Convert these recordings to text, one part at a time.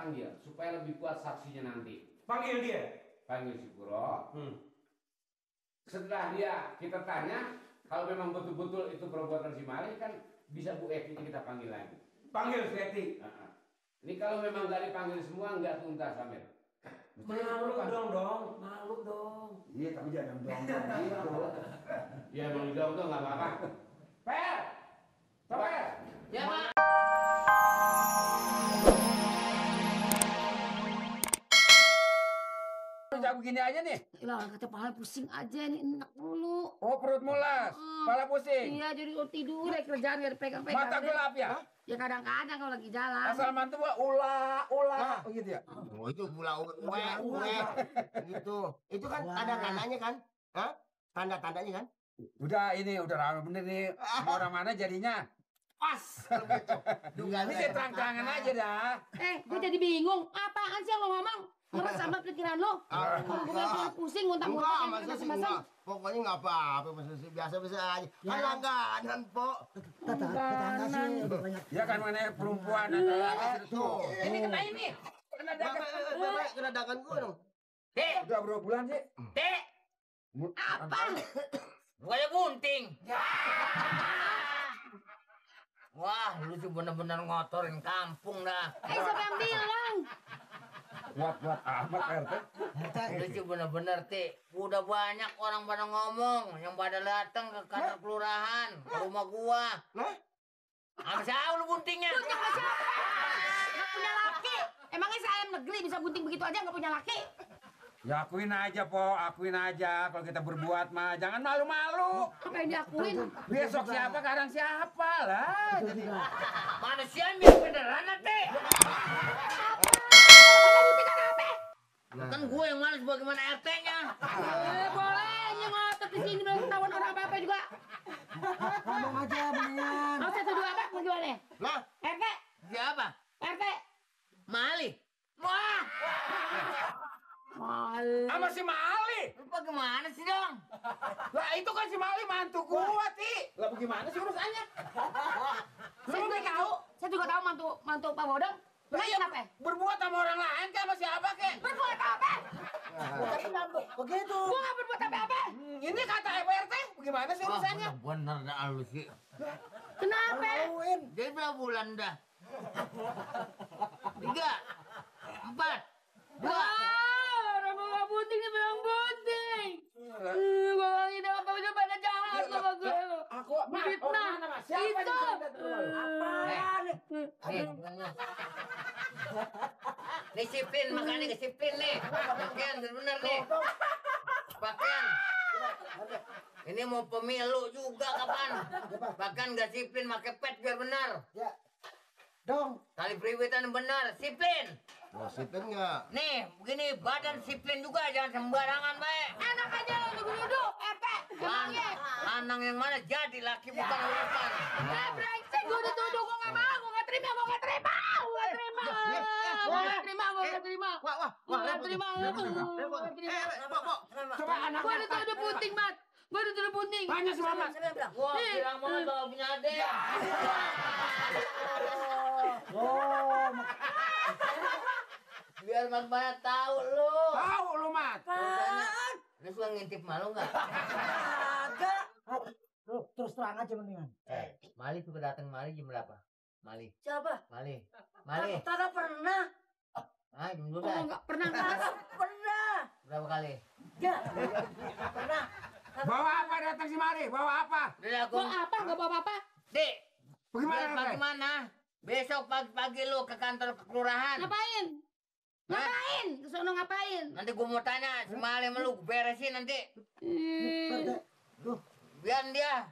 panggil supaya lebih kuat saksinya nanti. Panggil dia. Panggil si Puro. Setelah kita tanya, kalau memang betul-betul itu perbuatan si Mali kan bisa Bu Eti kita panggil lagi. Panggil si Eti. Ini kalau memang nggak dipanggil semua nggak tuntas, Amir. Malu dong. Iya, tapi jangan dong gitu. Ya emang dong nggak apa-apa. Per, Ya Pak. Udah begini aja nih. Lah kata kepala pusing aja nih, enak dulu. Oh, perut mulas, kepala pusing. Iya, jadi tidur ya kerjaan gak dipegang-pegang. Mata gelap ya? Ya kadang-kadang kalau lagi jalan. Asal mantu gua ula. Oh gitu ya? Oh itu pula gitu. Itu kan ada tandanya kan? Hah? Tanda-tandanya kan? Udah rame bener nih. Orang mana jadinya? Pas. Ini saya terang-terangan aja dah. Gue jadi bingung. Apaan sih yang lo ngomong? Meres sama pikiran lo. Gue pusing, nguntang-nguntang. Enggak, masa sih enggak. Pokoknya enggak apa-apa, biasa-biasa aja. Kan langganan, Pok. Tetangga sih banyak. Ya kan mana perempuan atau laki-laki. Ini kena ini. Kena dagang. Kena dagang gua dong. Dek. Udah berapa bulan sih? Dek. Apa? Bukannya bunting. Wah, lu sih bener-bener ngotorin kampung dah. Siapa yang bilang? Buat amat RT. Lu sih bener-bener, Ti. Udah banyak orang pada ngomong yang pada datang ke kantor kelurahan, ke rumah gua. Sama siapa lu buntingnya? Bunting sama siapa? Gak punya laki. Emangnya saya negeri bisa bunting begitu aja gak punya laki? Ya akuin aja, Po. Akuin aja. Kalau kita berbuat mah jangan malu-malu. Apa yang diakuin? Besok siapa, sekarang siapa lah. Jadi Manusia yang beneran, Ti. Kan gue yang males bagaimana RT-nya. Boleh ngotot di sini belum ketahuan orang apa-apa juga. ngomong aja mendingan. Mau saya tuduh apa? Mau gimana? Nah, RT? Siapa? RT? Mali. Wah. Sama si Mali. Lu bagaimana sih dong? Lah itu kan si Mali mantu gua, Ti. Lah bagaimana sih urusannya? Saya juga tahu mantu Pak Bodong. Lah ya kenapa? Berbuat sama orang lain kan sama siapa kek? Berbuat apa? Begitu. Gua nggak berbuat apa-apa. Ini kata RT, bagaimana sih urusannya? Bener dah lu sih. Kenapa? Jadi berapa bulan dah? 3, 4, 2. Orang mau bunting nih bilang bunting. Gua ini apa udah pada jahat sama gue. Aku fitnah. Itu. Disiplin, makanya disiplin nih. Pakaian bener nih. Pakaian. Ini mau pemilu juga kapan? Bahkan gak disiplin, pakai pet biar benar. Ya. Dong. Tali periwitan benar, disiplin. mau sipin nggak? Nih, begini badan disiplin juga, jangan sembarangan baik. Enak aja lo duduk-duduk, emangnya. Lanang yang mana jadi laki bukan urusan. Brengsek, gue dituduh, gue nggak mau, gue nggak terima. Gue nggak terima. Coba anak gue dituduh bunting, Mat. Gue dituduh bunting. Tanya sama Mat. Wah, bilang banget bakal punya adik. Oh, Biar Mas Banyak tahu lu. tahu lu, Mat. Lu suka ngintip malu nggak? Agak. Terus terang aja mendingan. Mali suka datang Mali jam berapa? Mali. Siapa? Mali. Kagak pernah. Ah, jam 12. Oh, nggak pernah. Pernah. Berapa kali? Ya. Pernah. Bawa apa datang si Mari? Bawa apa? Udah aku. Gue apa? Nggak bawa apa-apa. Dik. Bagaimana? Bagaimana? Besok pagi-pagi lu ke kantor kelurahan. Ngapain? Ngapain? Kesono ngapain? Nanti gua mau tanya si Mali sama lu, beresin nanti. Biar dia.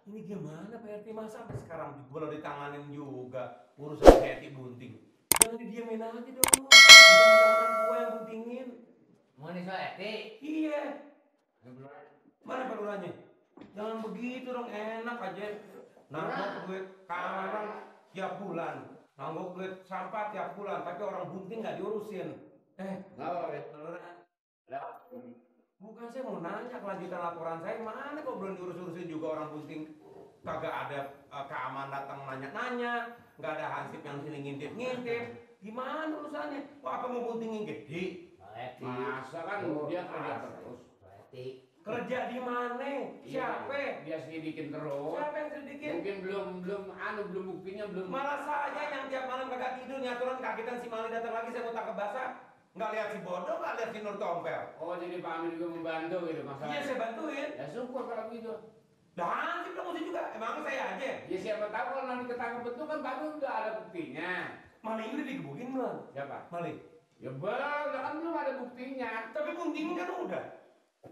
Ini gimana Pak RT, masa sampai sekarang belum ditanganin juga urusan Eti bunting? Jangan didiemin aja dong. Jangan gua yang buntingin. Mau nih soal Eti. Iya. Mana pelurannya? Jangan begitu dong, enak aja. Nanggok duit keamanan tiap bulan, nanggok duit sampah tiap bulan, tapi orang bunting nggak diurusin. Bukan, saya mau nanya kelanjutan laporan saya mana kok belum diurus-urusin juga orang bunting. kagak ada keamanan datang nanya-nanya, nggak ada hansip yang sini ngintip-ngintip. Gimana urusannya? Kok apa mau buntingin gede? Masa kan dia kerja terus. Kerja di mana? Siapa? Dia selidikin terus. Siapa yang selidikin? Mungkin belum buktinya belum. Malah saya yang tiap malam kagak tidur nyaturan kagetan si Mali datang lagi saya mau tangkap basah. Nggak lihat si bodoh, nggak lihat si Nur Tompel. Oh jadi Pak Amir juga membantu gitu masalah. Iya saya bantuin. Ya syukur kalau gitu. Dah hansip dong mesti juga. Emang saya aja. Ya siapa tahu kalau nanti ketangkep betul kan Pak Amir udah ada buktinya. Maling udah digebukin belum? Siapa? Maling. Ya belum, kan belum ada buktinya. Tapi buntingin kan udah.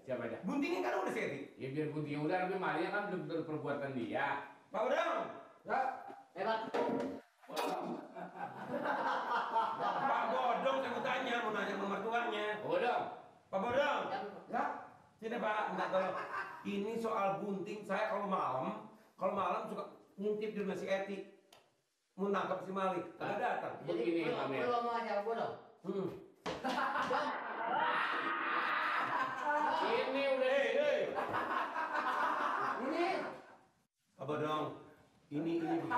Siapa aja? Buntingin kan udah Seti. Ya biar buntingnya udah, tapi malingnya kan belum tentu perbuatan dia. Pak Bodong. Ya, Pak. Pak Bodong saya mau tanya, mau nanya sama mertuanya. udah. Pak Bodong. Ya, Sini Pak, minta tolong. Ini soal bunting, saya kalau malam suka ngintip di rumah si Eti. Mau nangkap si Mali, kagak datang. begini Pak Amir. Lu mau aja bodoh. Ini udah Ini Pak Bodong, ini begini.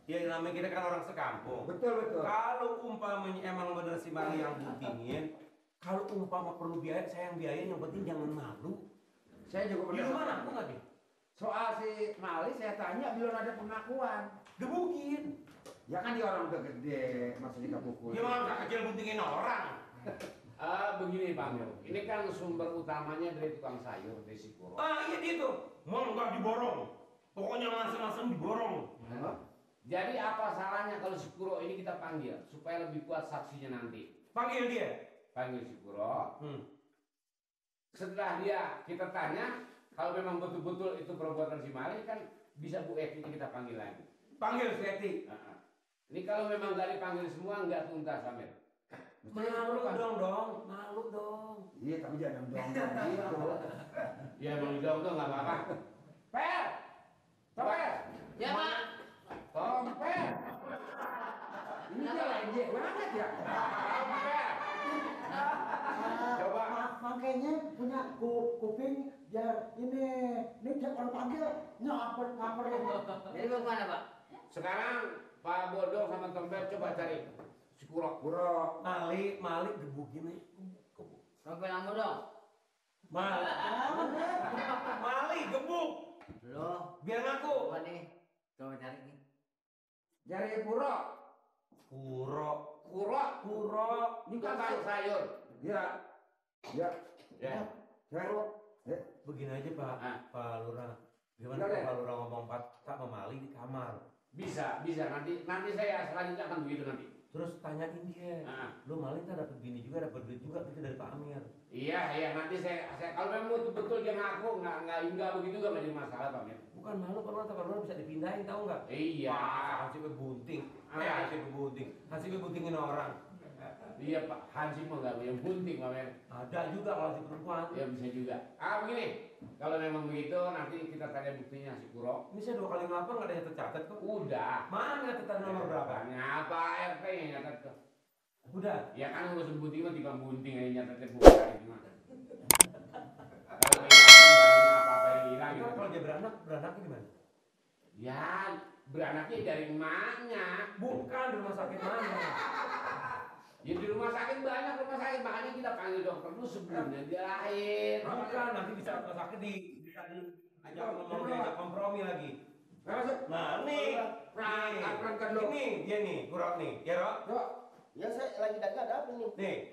Ya namanya kita kan orang sekampung. Betul. Kalau umpamanya emang bener si Mali yang buntingin, kalau umpama perlu biaya, saya yang biayain, yang penting jangan malu. Saya juga Di rumah aku nggak nih? Soal si Mali saya tanya belum ada pengakuan. Gebukin. Ya kan dia orang udah gede, masa dikepukul. Gimana nggak kecil buntingin orang? Begini Pak Amir. Ini kan sumber utamanya dari tukang sayur di Sipuro. Iya gitu. Mau nggak diborong. Pokoknya langsung diborong. Jadi apa salahnya kalau Sipuro ini kita panggil supaya lebih kuat saksinya nanti? Panggil dia. Panggil Sipuro. Setelah dia kita tanya, kalau memang betul-betul itu perbuatan si Mali kan bisa Bu Eti kita panggil lagi. Panggil si Eti. Ini kalau memang nggak dipanggil semua nggak tuntas Amir. Malu dong. Malu dong. Iya, tapi jangan dong gitu. Ya emang dong tuh nggak apa-apa. Per, ya Pak. Tompel. Ini dia lejek banget ya. Tompel. Coba. Makanya punya kuping biar ini tiap orang panggil ngaper. Jadi bagaimana Pak? Sekarang Pak Bodong sama Tompel coba cari si Kurok. Mali gebukin aja. Sampai lama dong. Mali gebuk. Loh, Biar ngaku. coba nih. Coba cari nih. Jari Puro. Kurok. Ini kan sayur. Ya. Ya. Begini aja Pak. Pak Lurah. Gimana Boleh. kalau Pak Lurah ngomong sama Mali di kamar? Bisa. Nanti saya selanjutnya akan begitu nanti. Terus tanyain dia. Lu Mali kan dapat bini juga, dapat duit juga gitu dari Pak Amir. Iya. Nanti saya kalau memang betul dia ngaku nggak begitu nggak menjadi masalah Pak Amir. Bukan malu Pak Lurah bisa dipindahin tahu nggak? Iya. Hansipnya bunting. Hansipnya buntingin orang. Iya Pak, Hansip mah nggak punya bunting Pak Amir. Ada juga kalau si perempuan. Ya bisa juga. Begini, kalau memang begitu nanti kita tanya buktinya si Kurok. Ini saya 2 kali ngelapor nggak ada yang tercatat kok. Udah. Mana catatan nomor berapa? Tanya apa RT yang nyatet tuh? Udah. Ya kan ngurus bunting mah tiba bunting aja nyatetnya bukan itu mah. Kalau hilang apa-apa yang hilang gitu. Kalau dia beranaknya gimana? Ya beranaknya dari emaknya. Bukan di rumah sakit mana? Ya di rumah sakit banyak rumah sakit makanya kita panggil dokter dulu sebelumnya dia lahir. Bukan, nanti bisa rumah sakit bisa diajak ngomong, diajak kompromi lagi. Nah, nih, ini dia nih, Kurok nih, ya Rok? Ya saya lagi dagang ada apa nih? Nih,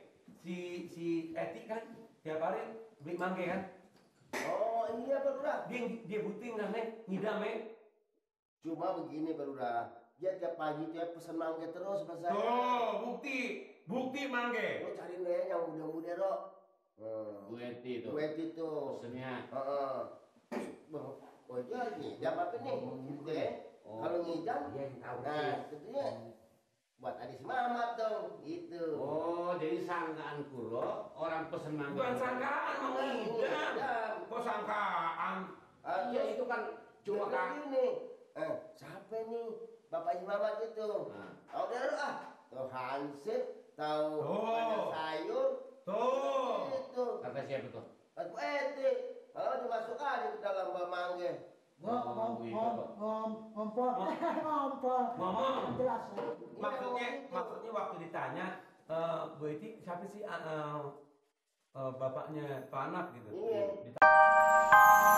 si Eti kan tiap hari beli mangga kan? Oh iya Pak Lurah. Dia buting kan nih, ngidam nih. Cuma begini Pak Lurah. Dia tiap pagi dia pesan mangga terus sama saya. Tuh, bukti mangga. Lo cariin deh yang muda-muda Rok. Bu Eti itu. Duet itu. Pesennya. Oh itu ngidam apa nih? Gitu ya. Kalau ngidam, nah tentunya buat adik si Mamat dong, gitu. Oh, jadi sangkaan Kurok orang pesen mangga. Bukan sangkaan, mau ngidam. Kok sangkaan? Iya itu kan cuma kan. Gini. Siapa nih? Bapak si Mamat itu. Tahu deh lu Tahu Hansip, tahu ada sayur. Tuh. Itu. Kata siapa tuh? Aku Eti. Kalau dimasuk aja ke dalam mangga. Ngomong. Jelas. Maksudnya waktu ditanya, Bu Eti siapa sih bapaknya Pak Anak gitu? Iya. Ditanya.